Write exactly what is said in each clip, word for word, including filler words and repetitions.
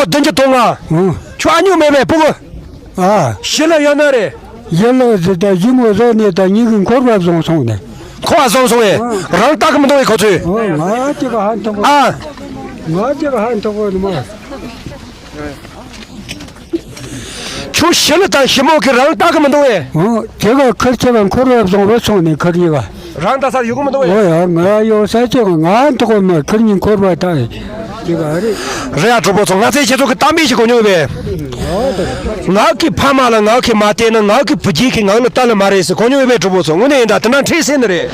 བདུན་ཅུ་དོན་ལྔ། ཨང་། ཁྱོད་ཨ་ཉོ་མེད་པས་ཕྲུ་གུ། ཨ། ཞི་ལི་ཡོད་ནི་རེད། ཞི་ལི་ཟེར་ད་ཞི་མོ་བཟོ་ནས་ད་ཉིན་གི་འཁོར་བ་བཟུང་སོང་ནས། འཁོར་བ་བཟུང་སོང་ངས། ཨང་། རང་ལྟ་གི་མི་འདུག་བས་ཁོ་ཚོས། ཨོ། ང་ཅིག་ཧ་ཐོག་གོ། ཨ། ང་ཅིག་ཧ་ཐོག་གོ་ནི་མ། ཁྱོད་ཞི་ལི་དང་ཞི་མོ་གི་རང་ལྟ་གི་མི་འདུག་བས། ཨོ། དེ་ག་ཁིར་ཆེ་ག་འཁོར་བ་བཟུང་བ་སོང་ནས་ཁིར་གཉིས་ཀ། རང་ལྟ་ས་ཡོད་གི་མི་འདུག་བས། ཨོ་ཡ། ང་ཡོད་ས་ཆེ་ག་ང་འདུག་གོ་མ། ཁིར་གཉིས་འཁོར་བ་ད་དེ་ག་རེད། རེད་ཡ། གྲོགས་པོ་ཚོ། ང་ཚོས་ཁྱེད་ཚོ་གི་གཏམ་དཔེ་ཞིག་གོ་མྱོང་བས། ང་གི་ཕ་མ་ལ་ང་གི་མ་བལྟས་ན་ང་གི་བུ་རྒྱུད་ཀྱི་ངང་ལ་ལྟ་ལ་མ་རེད་ཟེར་གོ་མྱོང་བས། གྲོགས་པོ་ཚོ། དངོས་གནས་ཡིན་ད་དེ་འདྲ་འཕྲད་སྲིད་ནི་རེད།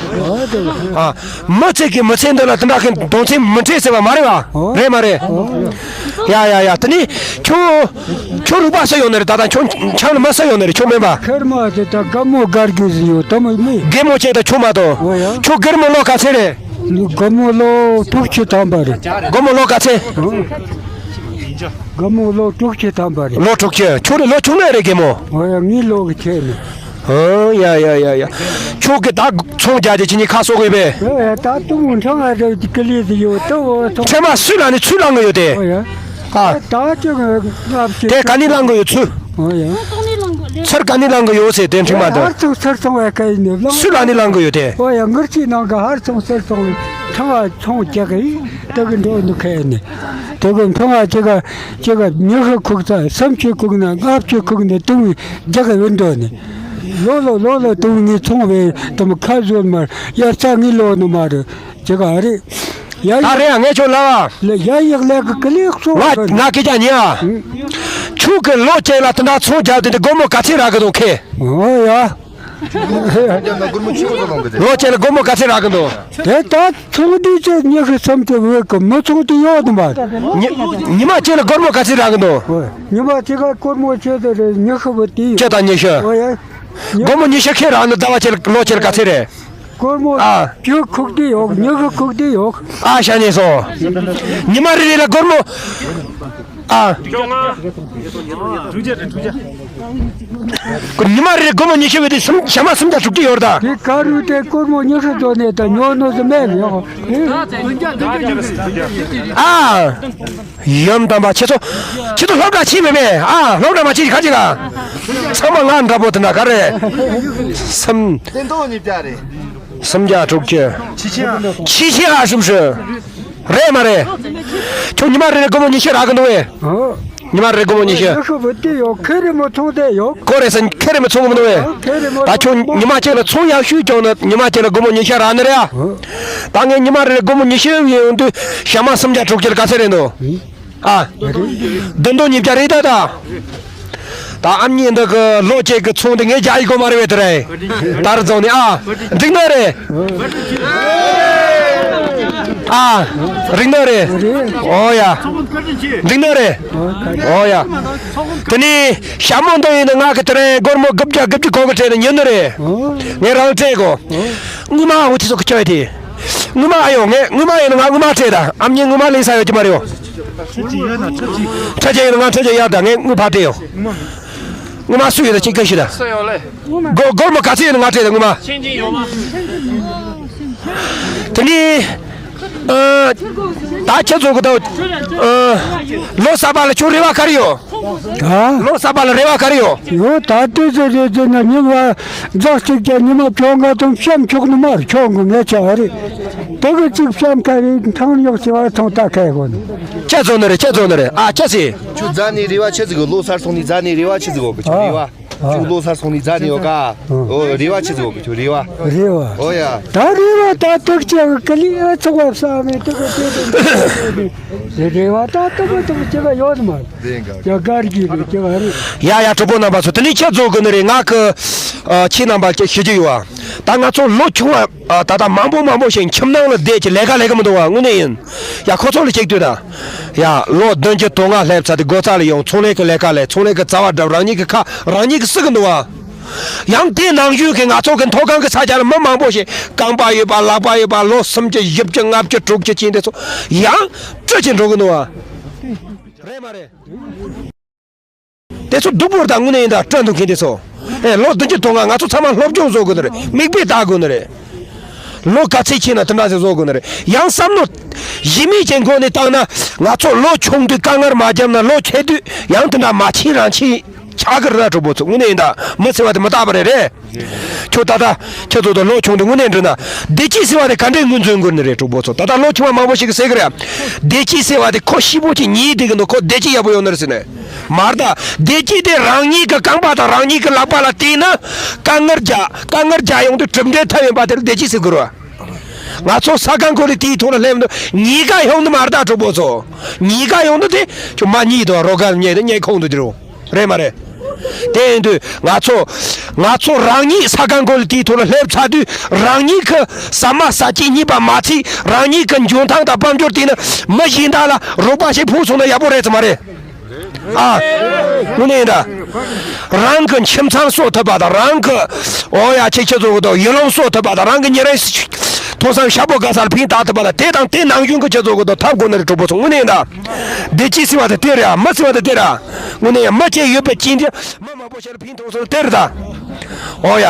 ཨ། མི་ཚེ་གི་མི་ཚེ་འདི་ལ་དེ་འདྲ་གི་མདོ་ཚན་མི་འཕྲད་ཟེར་བ་མ་རེད་བ། ཨོ། རེད་མ་རེད། ཨོ། ཡ་ཡ་ཡ། དེ་ནི་ཁྱོད། ཁྱོད་རིག་པ་སུ་ཡོད་ནི་རེད། ད་ལྟ་ཁྱོད་ཁྱམས་ལ་མི་སུ་ཡོད་ནི་རེད། ཁྱོད་མིན་པ། ཁེར་མ་དེ་ད་རྒན་མོ་དགའ་རྒྱུ་ཟིག་ཡོད་དམ་མི། རྒན་མོ་ཅན་དང་ཁྱོད་མ་གཏོགས། ཨོ་ཡ། ཁྱོད་རྒན་མོ་ལོ་ག་ཚོད་རེད། རྒན་མོ་ལོ་དྲུག་ཅུ་ཐམ་པ་རེད། རྒན་མོ་ལོ་ག་ཚོད། ཨོ། རྒན་མོ་ལོ་དྲུག་ཅུ་ཐམ་པ་རེད། ལོ་དྲུག་ཅུ། ཁྱོད་རེད་ལོ་ཆུང་ནི་རེད་རྒན་མོ། ཨོ་ཡ། ངའི་ལོ་གི་ཆེ་ནི། ཨོ་ཡ་ཡ་ཡ་ཡ། ཁྱོད་ཀྱི་ད་ཚོང་རྒྱག་རྒྱུ་ཁྱེད་གཉིས་ཁ་གསོ་གི་པས། ཨོ་ཡ། ད་དུང་འཕྲང་ང་རེ་ཀི་ལི་དེ་ཡོད་དོ། ཨོ། ཚོང་། ཕྲེང་བ་སུས་ལ་ནི་ཚུར་ལང་གི་ཡོད་དེ། ཨོ་ཡ། ཨ། ད་ཅི་ང་ཅི། དེ་ག་ནས་ལང་གི་ཡོད་ཚུར། ཨོ་ཡ། ཚུར་ག་ནས་ལང་གི་ཡོད་ཟེར། དེ་འཕྲེང་མ་དང་། ཧར་ཚོང་ཚུར་ཚོང་བའི་སྐད་ཡིན་ནི་ལང་། སུས་ལ་ནས་ལང་གི་ཡོད་དེ། ཨོ་ཡ། ངར་ཅི་ནང་གི་ཧར་ཚོང་ཚུར་ཚོང་བའི་འཕྲང་ང་ཚོང་རྒྱག་གི་ཡིན། དེ་གི་འགྲོ་འདུག་ཁ་ཡིན་ནི། དེ་གི་འཕྲང་ང་ཅི་ག་ཅི་ག་ཉི་ཤུ་ཁུག་ཚ་སུམ་ཅུ་ཁུག་ན་ལྔ་བཅུ་ཁུག་ནས་དུང་རྒྱག་གི་ཡོད་འགྲོ་ནི། ལོ་ལོ་ལོ་ལོ་དུང་ངའི་ཚོང་བའི་དུམ་ཁ་བཟོད་མར་དབྱར་རྩྭ་ངའི་ལོ་ནི་མ་རེད། ཅི་ག་རེད། ཡ། ད་རེད་ཡ། ངས་ཁྱོད་ལབ་ཨ། ལ་ཡ་ཡག་ལས་ཀི་ཀི་ལེགས་སོ། ང་ང་སྐད་ཆ་ཉན་ཨ། ཁྱོད་ཀྱི་ལོ་གཅིག་ལ་དེ་འདྲ་ཚོང་རྒྱབ་དེ་འདི་སྒོར་མོ་ག་ཚད་རག་གི་འདུག་ཁེ། ཨོ་ཡ། ལོ་གཅིག་ལ་སྒོར་མོ་ག་ཚད་རག་གི་འདུག་དེ་ད་ཚོང་འདི་ཚེ་ཉི་ཤུ་སུམ་ཅུ་བོད་ཀྱི་མི་ཚོང་དུ་ཡོད་དུ་མ། ཉི་ཉི་མ་གཅིག་ལ་སྒོར་མོ་ག་ཚད་རག་གི་འདུག་ཉི་མ་གཅིག་ག་སྒོར་མོ་ཆེ་དེ་རེད། ཉི་ཤུ་བུ་དེ་ཡོད། ཁྱེད་ད་ཉི་ཤུ། ཨོ་ཡ། སྒོར་མོ་ཉི་ཤུ་ཁེ་རག་ནི་ཟླ་བ་གཅིག་ལ་ལོ་གཅིག་ལ་ག་ཚད་རེད། སྒོར་མོ་ཨ། བཅུ་ཁུག་དེ་ཡོད། ཉི་ཤུ་ཁུག་དེ་ཡོད། ཨ། ཤ་ཉེ་སོང་། ཉི་མ་རེ་རེ་ལ་སྒོར་མོ། ཨ། ཉི་མ་རེ་རེ་སྒོར་མོ་ཉི་ཤུ་བས་དེ་སུམ་ཞག་མ་སུམ་བརྒྱ་དྲུག་ཅུ་ཡོད་རེད་ད། དེ་ག་རུ་དེ་སྒོར་མོ་ཉི་ཤུ་བཟོ་ནས་ད་ཉོ་ནོ་ཟི་མེད་ཡོད། ཨ། ཡུམ་དམ་པ་ཁྱེད་ཚོ། ཁྱེད་ཚོ་སློབ་གྲྭ་ཕྱིན་མེད་པས། ཨ། སློབ་གྲྭ་མ་ཕྱིན་ག་ཅི་ག་ཚང་མ་ང་འདྲ་པོ་དེ་འདྲ་ག་རེ། སུམ། སྟོན་ཐོག་ཉིས་བརྒྱ་རེད། སུམ་བརྒྱ་དྲུག་ཅུ། ཕྱི་ཕྱི་ཨ། ཕྱི་ཕྱི་ཨ་ཞུམ་ཞུ། རེད་མ་རེད། ཁྱོད་ཉི་མ་རེ་རེ་སྒོར་མོ་ཉི་ཤུ་རག་གི་འདུག་བས། ཨོ། ཉི་མ་རེ་རེ་སྒོར་མོ་ཉི་ཤུ། ཉི་ཤུ་བུ་དེ་ཡོད། ཁེ་རེ་མོ་ཚོང་དེ་ཡོད། ཀོ་རེ་ས་ཁེ་རེ་མོ་ཚོང་གི་མི་འདུག་བས། ཨོ། ཁེ་རེ་མོ་ད་ཁྱོད་ཉི་མ་གཅིག་ལ་ཚོང་ཡག་ཤོས་བྱུང་ན་ཉི་མ་གཅིག་ལ་སྒོར་མོ་ཉི་ཤུ་རག་ནི་རེད་ཨ། ཨོ། ད་ངས་ཉི་མ་རེ་རེ་སྒོར་མོ་ཉི་ཤུ་ཡོང་དུས་ཞག་མ་སུམ་བརྒྱ་དྲུག་ཅུ་ལ་ག་ཚད་རེད་འདུག་ཨ། བདུན་སྟོང་ཉིས་བརྒྱ་རེད་ད་ད། ད་ཨ་མྱེས་འདི་གི་ལོ་གཅིག་གི་ཚོང་འདི་ངས་རྒྱག་ཡི་གོ་མ་རེད་བས་དེ་རེད། ད་རུ་རྫོང་ནས་ཨ། འགྲིག་ནི་རེད། ཨ། རིག་ནི་རེད། ཨོ་ཡ། འགྲིག་ནི་རེད། ཨོ་ཡ། དེ་ནས་ཞྭ་མོ་འདི་ཡིན་ན་ང་གི་དེ་རེད། སྒོར་མོ་དགུ་བརྒྱ་དགུ་བཅུ་གོ་གི་སྤྲད་ནས་ཉོ་ནི་རེད། ངས་རང་སྤྲད་གོ། དངུལ་མ་འུ་ཚོ་གི་ཁྱོད་དེ། དངུལ་མ་ཨ་ཡོང་ངས་དངུལ་མ་ཡིན་ན་ང་དངུལ་མ་སྤྲད་ད། ཨ་མྱེས་དངུལ་མ་ལེན་ས་ཡོད་ཀྱི་མ་རེད་ཨོ། ཁྲི་གཅིག་ཡོད་ན་ཁྲི་གཅིག་ཁྲི་གཅིག་ཡོད་ན་ང་ཁྲི་གཅིག་གཡར་དང་ངས་དངུལ་ཕར་སྤྲད་ཡོང་། དངུལ་མ་སུ་ཡོད་ན་ཁྱེད་སྐད་ཞུ་དང་། སུ་ཡོད་ལེ། སྒོ་སྒོར་མོ་ག་ཚོད་ཡོད་ན་ང་སྤྲད་དང་དངུལ་མ། ཤེས་ཀྱི་ཡོད་མ། དེ་ནི། ཨ། ད་ཁྱེད་ཚོ་གི་ད། ཨ། ལོ་གསར་པ་ལ་ཁྱོད་རེ་བ་ག་རེ་ཡོད། ཨ། ལོ་གསར་པ་ལ་རེ་བ་ག་རེ་ཡོད། ཡོད་ད་ལྟོས་ཚོད་རེད་ཟེར་ན་ཉི་མ་འཛག་གཅིག་ཀྱང་ཉི་མ་བཅོ་ལྔ་དང་བཤམ་ཆོག་ནི་མ་རེད། ཁྱོད་གི་ངས་བྱ་བ་རེད། དེ་གི་གཅིག་བཤམ་ཁ་རེད། འཕྲང་ཉོག་བྱེད་བ་ཚོང་ལྟ་ཁ་ཡི་གོ་ནི། ཁྱེད་ཚོ་ནི་རེད། ཁྱེད་ཚོ་ནི་རེད། ཨ། ཁྱེད་ཚེ། ཁྱོད་རྫ་ནས་རེ་བ་ཆི་ཟིག་གི། ལོ་གསར་སོང་ནས་རྫ་ནས་རེ་བ་ཆི་ཟིག་གོ་གི་ཁྱོད་རེ་བ། ཨ། ཁྱོད་ལོ་གསར་སོང་ནས་རྫ་ནས་ཡོད་ཀ། ཨོ། རེ་བ་ཆི་ཟིག་གོ་གི་ཁྱོད་རེ་བ། རེ་བ། ཨོ་ཡ། ད་རེ་བ་ད་ཐུག་ཅག་གི་ལི་ཨ་ཚོགས་བ་བསམ་མེད་དུ་གི་དེ་དེ་རེ་བ་ད་ཐུག་གི་ཐུག་ཅི་ག་ཡོད་མ། དེ་འགའ། ཡ་གར་གྱི་རེ་ཅི་ག་རེ། ཡ་ཡ། གྲོགས་པོ་རྣམ་པ་ཚོ། དེ་ནས་ཁྱེད་ཚོ་གི་ནི་རེད། ང་གི། ཨ། ཁྱེད་རྣམ་པ་ཞུ་རྒྱུ་ཡོད་བ། ད་ང་ཚོ་ལོ་ཆུང་བ། ཨ། ད་ལྟ་མང་པོ་མང་པོ་ཞིག་ཁྱིམ་ནང་ལ་བསྡད་ཀྱི་ལས་ཀ་ལས་ཀྱི་མི་འདུག་བ། དངོས་གནས་ཡིན། ཡ། ཁོ་ཚོ་ལ་གཅིག་ལྟོས་དང་། ཡ། ལོ་བདུན་ཅུ་དོན་ལྔ་སླེབས་ཚར་དུས་སྒོ་རྩ་ལ་ཡོང་། ཚོང་ལས་ཀྱི་ལས་ཀ་ལས། ཚོང་ལས་ཀྱི་རྩ་བ་སྒྲུབ། རང་ཉིད་ཀྱི་ཁ་རང་ཉིད་ཀྱིས་བསུ་གི་འདུག་བ། ཡང་དེ་ནང་བཞིན་གྱི་ང་ཚོ་གི་མཐོ་སྒང་གི་ས་ཆ་ལ་མི་མང་པོ་ཞིག་རྐང་པ་ཡོད་པ། ལག་པ་ཡོད་པ། ལོ་སུམ་ཅུ་བཞི་བཅུ་ལྔ་བཅུ་དྲུག་ཅུ་ཅན་དེ་ཚོ་ཡང་བཀྲུ་བྱས་འགྲོ་གི་འདུག་བ། རེད་མ་རེད། དེ་ཚོ་སྡུག་པོ་རེད་ད། དངོས་གནས་ཡིན་ད། སྐྲ་འདུག་མཁན་དེ་ཚོ། ཨེ། ལོ་བདུན་ཅུ་དོན་ལྔ། ང་ཚོ་ཚང་མ་སློབ་སྦྱོང་བཟོ་དགོས་ནི་རེད། མིག་དཔེ་ལྟ་དགོས་ནི་རེད། ལོ་ག་ཚད་ཕྱིན་ན་དེ་འདྲ་ཞིག་བཟོ་དགོས་ནི་རེད། ཡང་བསམ་བློ་གཞི་མེད་ཀྱི་སྒོ་ནས་བཏང་ན། ང་ཚོ་ལོ་ཆུང་དུས་དཀའ་ངལ་མ་བརྒྱབ་ན། ལོ་ཆེ་དུས་ཡང་དེ་འདྲ་མ་ཕྱིན་རང་ཕྱིན་ཆགས་ཀྱི་རེད་ན། གྲོགས་པོ་ཚོ། དངོས་གནས་ཡིན་ད། མི་ཟེར་བ་དེ་མི་རྟག་པ་རེད། རེད། ཁྱོད་ད་ལྟ་ཁྱེད་ཚོ་དང་ལོ་ཆུང་དུས་དངོས་གནས་འགྲིག་ན། བདེ་སྐྱིད་ཟེར་བ་དེ་ག་འདྲའི་ངོས་འཛིན་དགོས་ནི་རེད། གྲོགས་པོ་ཚོ། ད་ལྟ་ལོ་ཆུང་བ་མང་པོ་ཞིག་གིས་ཟེར་གི་རེད། བདེ་སྐྱིད་ཟེར་བ་དེ་ཁོ་ཤི་བོ་ཅིག་ཉལ་བསྡད་ཀྱི་འདུག་ཁོ་བདེ་སྐྱིད་ཡག་པོ་ཡོད་ནི་རེད་ཟེར་ནས། མ་རེད་ད། བདེ་སྐྱིད་དེ་རང་ཉིད་ཀྱི་རྐང་པ་དང་རང་ཉིད་ཀྱི་ལག་པ་ལ་བརྟེན་ནས་དཀའ་ངལ་རྒྱག་དཀའ་ངལ་རྒྱག་ཡོང་དུས་གྲུབ་འབྲས་ཐོབ་ཡོང་བ་དེ་ལ་བདེ་སྐྱིད་ཟེར་དགོས་རེད་བ། ང་ཚོ་ས་ཁང་ཀོ་ལི་ཊིའི་ཐོག་ལ་སླེབས་འདུག་ཉེན་ཁ་ཡོང་འདུག་མ་རེད་ད། གྲོགས་པོ་ཚོ། ཉེན་ཁ་ཡོང་འདུག་དེ་ཁྱོད་མ་ཉལ་དང་། རོགས་ཀ་ཉལ་དང་། ཉལ་ཁོང་དུ་འགྱུར་རོགས། རེད་མ་རེད། དེ་ཡིན་དུས་ང་ཚོ་ང་ཚོ་རང་ཉིད་ས་ཁང་ཀོ་ལི་ཊིའི་ཐོག་ལ་སླེབས་ཚར་དུས། རང་ཉིད་ཀྱི་ཟ་མ་ཟ་སྤྱད་རྙེད་པ་མ་ཚད། རང་ཉིད་ཀྱི་འཇོན་ཐང་དང་དཔལ་འབྱོར་བརྟེན་ནས་མི་གཞན་དག་ལ་རོགས་པ་བྱེད་ཕོད་སོང་ན་ཡག་པོ་རེད་ཙམ་མ་རེད། ཨ། དངོས་གནས་ཡིན་ད། རང་གི་ཁྱིམ་ཚང་གསོ་ཐུབ་པ་དང་། རང་གི། འོ་ཡ། ཁྱེད་ཁྱེད་ཚོ་གི་དང་ཡུལ་ལུང་གསོ་ཐུབ་པ་དང་། རང་གི་ཉིན་རེའི་ཐོག་སང་ཞག་པོ་དགའ་ས་ལ་ཕན་བཏགས་ཐུབ་པ་དང་། དེ་དང་དེ་ནང་བཞིན་གྱི་ཁྱེད་ཚོ་གི་དང་ཐབས་དགོས་ནི་རེད། གྲོགས་པོ་ཚོ། དངོས་གནས་ཡིན་ད། བདེ་སྐྱིད་ཟེར་བ་དེ་དེ་རེད་ཨ། མི་ཟེར་བ་དེ་དེ་རེད་ཨ། དངོས་གནས་ཡིན། མི་བཅས་ཡོད་པའི་རྐྱེན་གྱིས་མི་མང་པོ་ཞིག་ལ་ཕན་ཐོགས་སོང་དེ་རེད་ད། འོ་ཡ།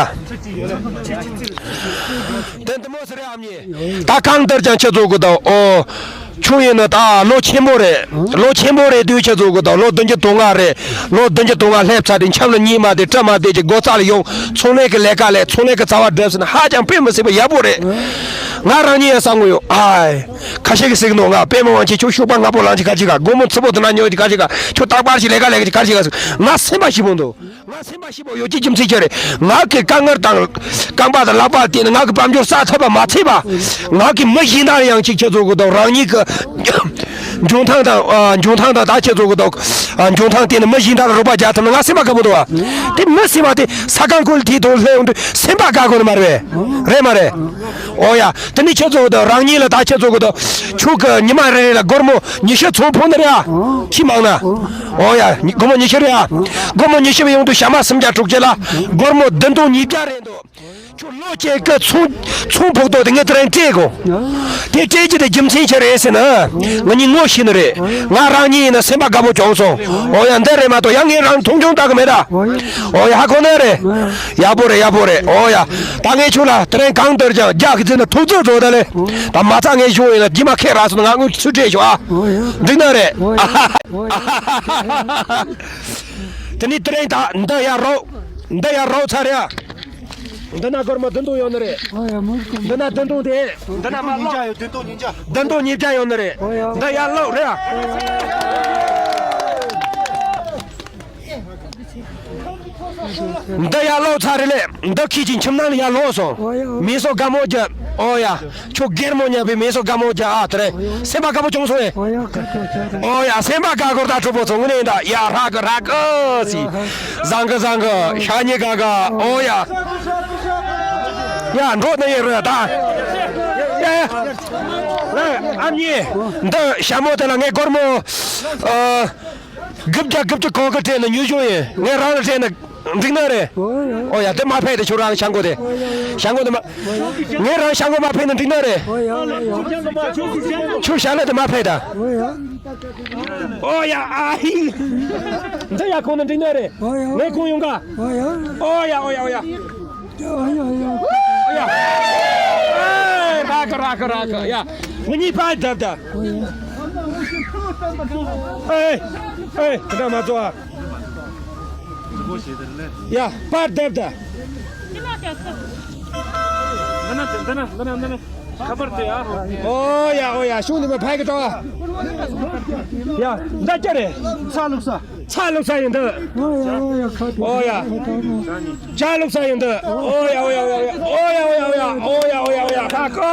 དེ་འདི་མོ་ཟེར་རེད་ཨ་མྱེས། ད་གང་ལྟར་ཀྱང་ཁྱེད་ཚོ་གི་དང་། ཨོ། ཁྱོད་ཡིན་ན་ད་ལོ་ཆེན་པོ་རེད། ལོ་ཆེན་པོ་རེད་དུས་ཁྱེད་ཚོ་གི་དང་། ལོ་བདུན་ཅུ་དོན་ལྔ་རེད། ལོ་བདུན་ཅུ་དོན་ལྔ་སླེབས་ཚར་དུས་འཁྱམས་ལ་གཉིད་མ་བདེ། བཀྲ་མ་བདེ་གི་སྒོ་རྩ་ལ་ཡོང་། ཚོང་ལས་ཀྱི་ལས་ཀ་ལས། ཚོང་ལས་ཀྱི་རྩ་བ་སྒྲུབ་ཟེར་ན་ཧ་ཅང་དཔེ་མི་སྲིད་པ་ཡག་པོ་རེད། ང་རང་ཉིད་ཡང་བསམ་གྱི་ཡོད། ཨའི། ཁ་ཤས་ཀྱིས་ཟེར་གི་འདུག་ང་པད་མ་དབང་ཆེན། ཁྱོད་ཤུག་པ་ངར་པོ་ལངས་ཀྱི་ག་ཅི་ག་སྒོར་མོ་ཚི་པོ་དེ་འདྲ་ཉོ་ཡི་ག་ཅི་ག་ཁྱོད་རྟག་པར་ཞིག་ལས་ཀ་ལས་ཀྱི་ག་ཅི་ག་ང་སེམས་པ་ཞིག་པོ་འདུག་ང་སེམས་པ་ཞིག་པོ་ཡོད་ཀྱི་རྒྱུ་མཚན་ཅི་རེད། ང་གི་དཀའ་ངལ་དང་རྐང་པ་དང་ལག་པ་བརྟེན་ནས་ང་གི་དཔལ་འབྱོར་བསགས་ཐུབ་པ་མ་ཚད་པ། ང་གི་མི་གཞན་དག་ཡང་ཅིག་ཁྱེད་ཚོ་གི་དང་རང་ཉིད་ཀྱི་འཇོན་ཐང་དང་། ཨ། འཇོན་ཐང་དང་། ད་ཁྱེད་ཚོ་གི་དང་། ཨ། འཇོན་ཐང་བརྟེན་ནས་མི་གཞན་དག་ལ་རོགས་པ་རྒྱག་ཐུབ་ན་ང་སེམས་པ་དགའ་པོ་འདུག་བ། དེ་མི་སེམས་པ་དེ་ས་ཁང་ཀོ་ལི་ཊིའི་ཐོག་སླེབས་ཡོང་དུས་སེམས་པ་དགའ་དགོས་ནི་མ་རེད་པས། རེད་མ་རེད། ཨོ་ཡ། དེ་ནི་ཁྱེད་ཚོ་གི་དང་རང་ཉིད་ལ། ད་ཁྱེད་ཚོ་གི་དང་ཕྱུགས་ཀྱི་ཉི་མ་རེ་རེ་ལ་སྒོར་མོ་ཉི་ཤུ་ཚོང་ཕོག་ནི་རེད་ཨ། ཁྱི་མང་ན། ཨོ་ཡ། སྒོར་མོ་ཉི་ཤུ་རེད་ཨ། སྒོར་མོ་ཉི་ཤུ་བའི་ཡོང་དུས་ཞག་མ་སུམ་བརྒྱ་དྲུག་ཅུ་ལ་སྒོར་མོ་བདུན་སྟོང་ཉིས་བརྒྱ་རེད་འདུག་ཁྱོད་ལོ་གཅིག་གི་ཚོང་ཚོང་ཕོག་ཐོག་དེ་ངས་དེ་རིང་སྤྲད་དགོས། དེ་སྤྲད་རྒྱུ་དེ་རྒྱུ་མཚན་ཆི་རེད་ཟེར་ན། ང་གཉིས་ངོ་ཤེས་ནི་རེད། ང་རང་ཉིད་ཡིན་ན་སེམས་པ་དགའ་པོ་བྱུང་སོང་། ཨོ་ཡ། འདི་རེད་མ་གཏོགས་ཡང་ངས་རང་མཐོང་ཆུང་བཏང་གི་མེད་ད། ཨོ་ཡ། ཧ་གོ་ནི་རེད། ཡག་པོ་རེད། ཡག་པོ་རེད། ཨོ་ཡ། ད་ངས་ཁྱོད་ལ་དེ་རིང་གང་ལྟར་ཀྱང་རྒྱག་གི་ཚེ་ན་ཐུགས་ཚོད་རྫོགས་ད་ལེ། ད་མ་རྩ་ངས་ཞུ་ཡིན་ན་རྗེས་མ་ཁེ་རག་སོང་ན་ང་དངུལ་ཚུར་སྤྲད་ཤོག་ཨ། འགྲིག་ནི་རེད། དེ་ནི་དེ་རིང་ད་འདི་ཡར་རོགས། འདི་ཡར་རོགས་ཚར་རེད་ཨ། འདི་ན་སྒོར་མོ་བདུན་སྟོང་ཡོད་ནི་རེད། ཨོ་ཡ། མུར་གོ། འདི་ན་བདུན་སྟོང་དེ། འདི་ན་མ་ལོག་བདུན་སྟོང་ཉིས་བརྒྱ་ཡོད་ནི་རེད། ཨོ་ཡ། འདི་ཡར་ལོག་རེད་ཨ། འདི་ཡར་ལོག་ཚར་རེད་ལེ། འདི་ཁྱེད་ཀྱི་ཁྱིམ་ནང་ལ་ཡར་ལོག་སོང་། ཨོ་ཡ། མི་སོ་དགའ་མོ་རྒྱབ། ཨོ་ཡ། ཁྱོད་སྒེར་མོ་ཉམས་པའི་མི་སོ་དགའ་མོ་རྒྱབ་ཨ། དེ་རེད། སེམས་པ་དགའ་པོ་བྱུང་སོང་ཨེ། ཨོ་ཡ། ཁ་ཐོག་ཆ་རེད། ཨོ་ཡ། སེམས་པ་དགའ་སྐོར་ད་གྲོགས་པོ་ཚོ། དངོས་གནས་ཡིན་ད། ཡ་ཧྲ་གི་ཧྲ་གི་སི། བཟང་གི་བཟང་གི། ཤ་ཉེ་ག་ག་ཨོ་ཡ། ཡ་འགྲོ་ནི་ཡིན་རེད་ད། ཡ་ཡ། ཨ་མྱེས། འདི་ཞྭ་མོ་དེ་ལ་ངས་སྒོར་མོ། ཨ། དགུ་བརྒྱ་དགུ་བཅུ་གོ་གི་སྤྲད་ནས་ཉོས་བྱུང་ཡིན། ངས་རང་ལ་སྤྲད་ན་འགྲིག་ནི་རེད། ཨོ་ཡ། ཨོ་ཡ། དེ་མ་ཕེབས་དེ། ཁྱོད་རང་ཞྭ་མོ་དེ། ཞྭ་མོ་དེ་མ། ངས་རང་ཞྭ་མོ་མ་ཕེབས་ན་འགྲིག་ནི་རེད། ཨོ་ཡ། ཨོ་ཡ། ཁྱོད་ཞྭ་ལ་དེ་མ་ཕེབས་ད། ཨོ་ཡ། ཨོ་ཡ། ཨ་ཧིང་། འདི་ཡ་ཁོང་ནི་འགྲིག་ནི་རེད། ཨོ་ཡ། ངས་ཁོང་ཡོང་ག། ཨོ་ཡ། ཨོ་ཡ། ཨོ་ཡ། ཨོ་ཡ། ཨོ་ཡ། ཨེ། རག་གི་རག་གི་རག་གི། ཡ། ང་གཉིས་པ་རྡབ་ད། ཨེ། ཨེ། དེ་འདྲ་མ་བཟོ་ཨ། ཡ། པར་རྡབ་ད། འདི་ན་འདི་ན་འདི་ན་འདི་ན། ཁ་པར་དེ་ཡ། ཨོ་ཡ། ཨོ་ཡ། ཤུང་འདི་མ་ཕ་གི་ཏོ། ཡ། འདི་ཅི་རེད། ཚ་ལུག་ས། ཚ་ལུག་ས་ཡིན་འདི། ཨོ་ཡ། ཨོ་ཡ། ཁ་ཐུག་ཨོ་ཡ། ཁ་ཐུག་ཅ་ལུག་ས་ཡིན་འདི། ཨོ་ཡ། ཨོ་ཡ། ཨོ་ཡ། ཁ་ཁོ།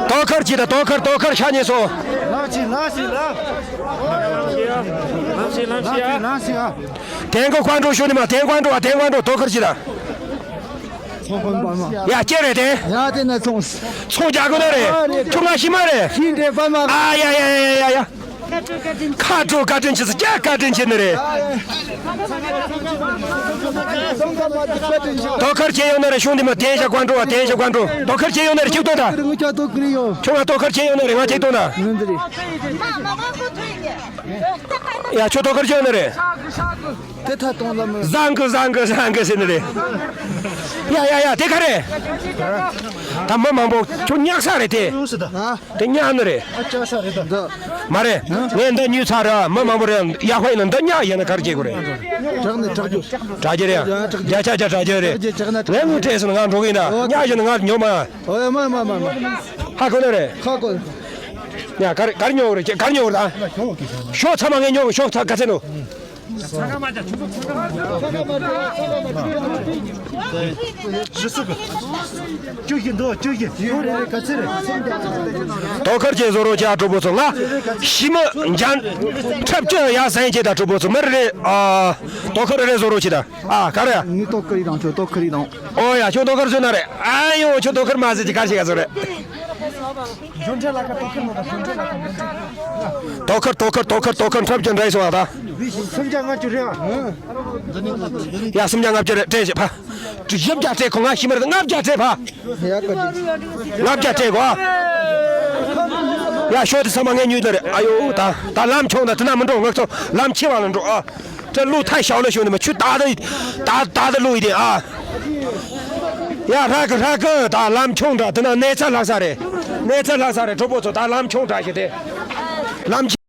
དོ་ཁར་གྱིས་ད། དོ་ཁར། དོ་ཁར་ཤ་ཉེ་སོ། ལམ་ཤི་ལམ་ཤི་ལམ་ཤི་ཡ། ལམ་ཤི་ལམ་ཤི་ཡ། དེང་གོ་ཀོན་ཀྲོ་ཤོ་ནི་མ། དེང་ཀོན་ཀྲོ་ཨ། དེང་ཀོན་ཀྲོ། དོ་ཁར་གྱིས་ད། ཚོང་དཔོན་པར་མ། ཡ། ཅི་རེད་དེ། ཡ། དེ་ན་ཚོང་། ཚོང་རྒྱག་དགོས་ན་རེད། ཨ་རེད། ཁྱོད་ང་ཤི་མ་རེད། ཤི་འདྲེ་པར་མ། ཨ་ཡ་ཡ་ཡ་ཡ་ཡ། ཁ་དྲོ་བཀའ་དྲིན་ཆེ་ཟེར། ཀྱ་བཀའ་དྲིན་ཆེ་ནི་རེད། དོ་ཁར་ཁྱེད་ཡོང་ན་རེད། ཤུང་འདི་མ། དེང་ཞག་ཀོན་ཀྲོ་བ། དེང་ཞག་ཀོན་ཀྲོ། དོ་ཁར་ཁྱེད་ཡོང་ན་རེད། ཁྱེད་ཐོང་ད། ཁྱོད་ང་དོ་ཁར་ཁྱེད་ཡོང་ན་རེད། ང་ཁྱེད་ཐོང་ད། ཡ། ཁྱོད་དོ་ཁུར་ཅོ་ནི་རེད། དེ་ཐ་གཏོང་ལ་མི། བཟང་གི་བཟང་གི་བཟང་གི་ཟེར་ནི་རེད། ཡ་ཡ་ཡ། དེ་ག་རེད། ད་མི་མང་པོ་ཁྱོད་ཉག་ས་རེད་དེ། ཡོང་སྲིད་ད། ཨ། དེ་ཉག་ནི་རེད། ཨ། ཅག་ས་རེད་ད། མ་རེད། ངས་འདི་ཉོས་ཚར་ར། མི་མང་པོ་རེད། ཡག་པ་ཡིན་ན་འདི་ཉག་ཡིན་ན་ག་རེ་བྱེད་དགོས་རེད། དྲག་ནི་དྲག་རྒྱུ། དྲག་རྒྱུ་རེད། ཡ། དྲག་རྒྱུ། བརྒྱ་ཆ་བརྒྱ་དྲག་རྒྱུ་རེད། དྲག་རྒྱུ་དྲག་ན་དྲག་ངས་ངུ་ཁྲེལ་སོང་ང་འགྲོ་གི་ཡིན་ད། ཨོ། ཉག་ཡིན་ན་ང་ཉོ་མ། ཨོ་ཡ། མ་མ་མ་མ། ཧ་གོ་ནི་རེད། ཧ་གོ། ཡ། ག་རེ་ག་རེ་ཉོ་གི་རེད། ག་རེ་ཉོ་གི་རེད་ད། ཤོག་ཚང་མ་ངས་ཉོ་གི། ཤོག་ཚང་ག་ཚད་ནོ། ཅི་སུ་གི། ཅི་ཡི་འདུག་ཅི་ཡི། ཡོ་རེ་རེ་ག་ཚེ་རེད། དོ་ཁུར་ཅན་བཟོ་རོགས་བྱ། གྲོགས་པོ་ཚོ། ང་ཞི་མི་འཇམ་འཁྲབ་སྐྱོན་ཡ་སེང་ཅེ་ད། གྲོགས་པོ་ཚོ། མི་རེ་རེ། ཨ། དོ་ཁུར་རེ་རེ་བཟོ་རོགས་བྱེད་ད། ཨ། ག་རེ་ཡ། ངའི་དོ་ཁུར་ཡི་དང་། ཁྱོད་དོ་ཁུར་ཡི་དང་། ཨོ་ཡ། ཁྱོད་དོ་ཁུར་བཟོས་ན་རེད། ཨ་ཡོ། ཁྱོད་དོ་ཁུར་མ་བཟོས་ཅི་ག་ཞིག་ག་བཟོ་རེད། དོ་ཁུར་དོ་ཁུར་དོ་ཁུར་དོ་ཁུར་འཁྲབ་སྐྱོན་འདྲ་ཡི་སོང་ཨ་ད། སུམ་བརྒྱ་ལྔ་བཅུ་རེད་ཨ། ཡ། སུམ་བརྒྱ་ལྔ་བཅུ་རེད། སྤྲད་བཞག་ཕ། བཞི་བརྒྱ་སྤྲད་གོ། ང་ཞི་མི་རེད། ལྔ་བརྒྱ་སྤྲད་ཕ། ལྔ་བརྒྱ་སྤྲད་གོ་ཨ། ཡ། ཤོག་དེ་ཚང་མ་ངས་ཉོས་ནི་རེད། ཨ་ཡོ། ད་ད་ལམ་ཆུང་ད། དེ་ན་མི་འགྲོ། ང་ཚོ་ལམ་ཆེ་བ་ལ་འགྲོ་ཨ། ད་ལུག་ཐ་ཞའོ་ལ་ཞོན་ནི་མ། ཆུ་ད་ད་ད་ད་ད་ལུག་ཡི་དེ་ཨ། ཡ། ཧྲ་གི་ཧྲ་གི། ད་ལམ་ཆུང་དྲགས། དེ་ན་གནས་ཚད་ལྷག་ས་རེད། གནས་ཚད་ལྷག་ས་རེད། གྲོགས་པོ་ཚོ། ད་ལམ་ཆུང་དྲགས་ཤིག་དེ། ལམ།